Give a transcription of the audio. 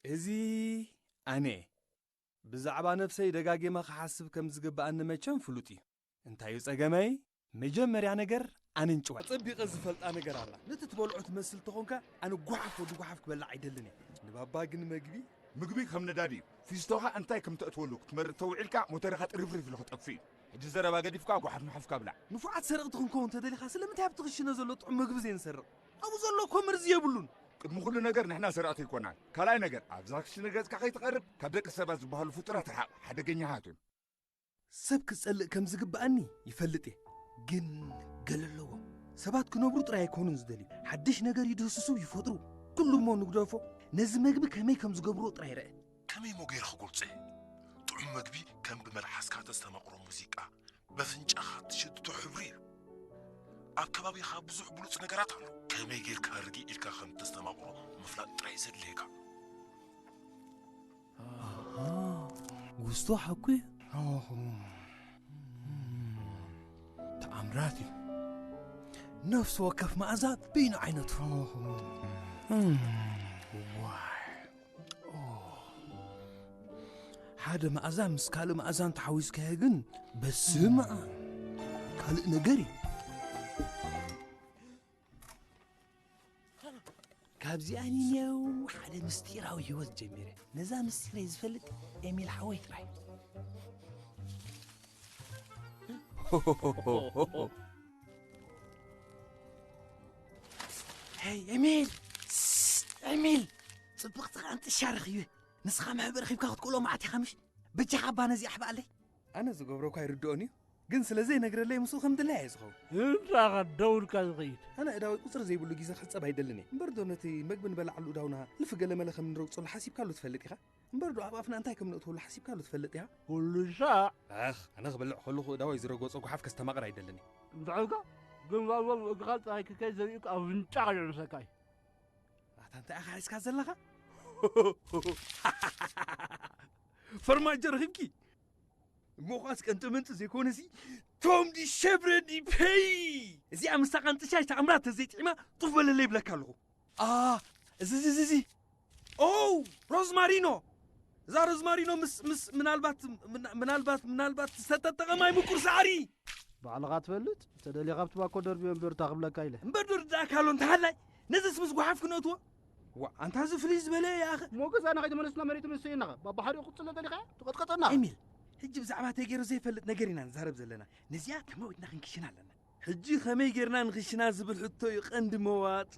እዚ ኣነ ብዛዕባ ነፍሰይ ደጋጊመ ክሓስብ ከም ዝግብኣኒ መቸም ፍሉጥ እዩ። እንታይ እዩ ጸገመይ? መጀመርያ ነገር ኣነን ጭዋ ጸቢቐ ዝፈልጣ ነገር ኣላ። ነቲ ትበልዖ ትመስል ተኾንካ ኣነ ጓሓፍ ወዲ ጓሓፍ ክበልዕ ኣይደልን እየ። ንባባ ግን መግቢ ምግቢ ከም ነዳዲ እዩ። ፊስቶኻ እንታይ ከም ተእትወሉ ክትመርጥ ተውዒልካ ሞተርኻ ጥርፍርፍ ኢሉ ክጠፍእ እዩ። ሕጂ ዘረባ ገዲፍካ ጓሓፍ ምሓፍካ ብላዕ። ንፉዓት ሰረቕቲ ክንከውን ተደሊኻ ስለምንታይ ኣብቲ ክሽነ ዘሎ ጥዑም ምግቢ ዘይንሰርቕ? ኣብኡ ዘሎ እኮ መርዚ የብሉን። ቅድሚ ኩሉ ነገር ንሕና ሰረቕቲ ኣይኮናን። ካልኣይ ነገር ኣብዛ ክሽነ ገጽካ ከይትቐርብ ካብ ደቂ ሰባት ዝበሃሉ ፍጡራት ርሓቕ። ሓደገኛታት እዮም። ሰብ ክጸልእ ከም ዝግብኣኒ ይፈልጥ እየ። ግን ገለ ኣለዎም። ሰባት ክነብሩ ጥራይ ኣይኮኑን ዝደልዩ። ሓድሽ ነገር ይድህስሱ ይፈጥሩ። ኩሉ እሞ ንግደፎ። ነዚ መግቢ ከመይ ከም ዝገብርዎ ጥራይ ርአ። ከመይ እሞ ገይረ ክገልጾ እየ? ጥዑም መግቢ ከም ብመልሓስካ ተስተማቕሮ ሙዚቃ፣ በፍንጫኻ ትሽትቶ ሕብሪ እዩ። ኣብ ከባቢኻ ብዙሕ ብሉጽ ነገራት ኣሎ። ከመይ ጌርካ ርግእ ኢልካ ከም ተስተማቕሮ ምፍላጥ ጥራይ ዘድልየካ። ጉስቶ ሓኩ ተኣምራት እዩ። ነፍሲ ወከፍ መኣዛ በይኑ ዓይነቱ። ዋይ። ሓደ መኣዛ ምስ ካልእ መኣዛ እንተሓዊስካዮ ግን በስመ ኣብ ካልእ ነገር እዩ። ካብዚኣ ኒኔው ሓደ ምስጢራዊ ህይወት ጀሚረ። ነዛ ምስጢረይ ዝፈልጥ ኤሚል ሓወይ ጥራይ። ሄይ ኤሚል! ስስስ! ኤሚል! ጽብቕቲ ቃንጥሻ ረኺበ። ንስኻ መሕብእ ረኺብካ ክትቅሎ መዓት ኢኻ ምሽ? በጃኻ እባ ነዚኣ ኣሕብኣለይ። ኣነ ዝገብሮ እኳ ኣይርድኦን እዩ፣ ግን ስለ ዘይነግረለይ ምስኡ ከም ድላየ እየ ዝኸውን። እንታይ ኢኻ ደው ኢልካ ዝኸይድ? ኣነ እዳወይ ቁጽሪ ዘይብሉ ግዜ ክሕጸብ ኣይደልን እየ። እምበር ዶ ነቲ መግቢ ንበልዓሉ እዳውና ልፍ ገለ መለ ከም እንረግጸሉ ሓሲብካሉ ትፈልጥ ኢኻ? እምበር ዶ ኣብ ኣፍና እንታይ ከም ነእትወሉ ሓሲብካሉ ትፈልጥ ኢኻ? ኩሉ ሳዕ። ኣኽ፣ ኣነ ክበልዕ ከለኹ እዳወይ ዝረገጾ ጓሓፍ ከስተማቕር ኣይደልን እየ። እንታይ ኢልካ? ግን ዋው እግርኻ ጥራይ ክከይድ ዘርእዩካ ኣፍንጫኻ ይዕምሰካ እዩ። ኣታ እንታይ ኢኻ ሒዝካ ዘለኻ? ፈርማጆ ረኺብኪ? እሞ ኳስ ቀንጥምንጢ ዘይኮነሲ ቶም ዲ ሸብረ ዲ ፔይ። እዚኣ ምስታ ቃንጥሻሽ ተኣምራት ተዘይጥዒማ ጡፍ በለለይ ይብለካ ኣለኹ። ኣ፣ እዚ፣ እዚ፣ እዚ፣ እዚ። ኦ፣ ሮዝማሪኖ። እዛ ሮዝማሪኖ ምስ፣ ምስ፣ ምናልባት፣ ምና-፣ ምናልባት፣ ምናልባት ዝተጠጠቐ ማይ ምቁር ሳዕሪ። ባዕልኻ ትፈልጥ? ተደሊኻ ኣብቲ ባኮ ደርብዮ እምበር እታ ክብለካ ኢለ። እምበር ዶ ርዳእካ ኣሎ እንተሃላይ? ነዚስ ምስ ጓሓፍ ክነእትዎ? ዋ፣ ኣንታ እዚ ፍልይ ዝበለ እያ ኣኸ። እሞ ገዛና ከይተመለስና መሬት ንስኢና ባባሓሪኡ ቅጽሎ ደሊኻ? ትቐጥቀጠና። ኤሚል፣ ሕጂ ብዛዕባ ተገይሩ ዘይፈልጥ ነገር ኢና ንዛረብ ዘለና። ነዚኣ ተመዊትና ክንክሽና ኣለና። ሕጂ ከመይ ጌርና ንኽሽና ዝብል ሕቶ እዩ ቀንዲ መዋጽ።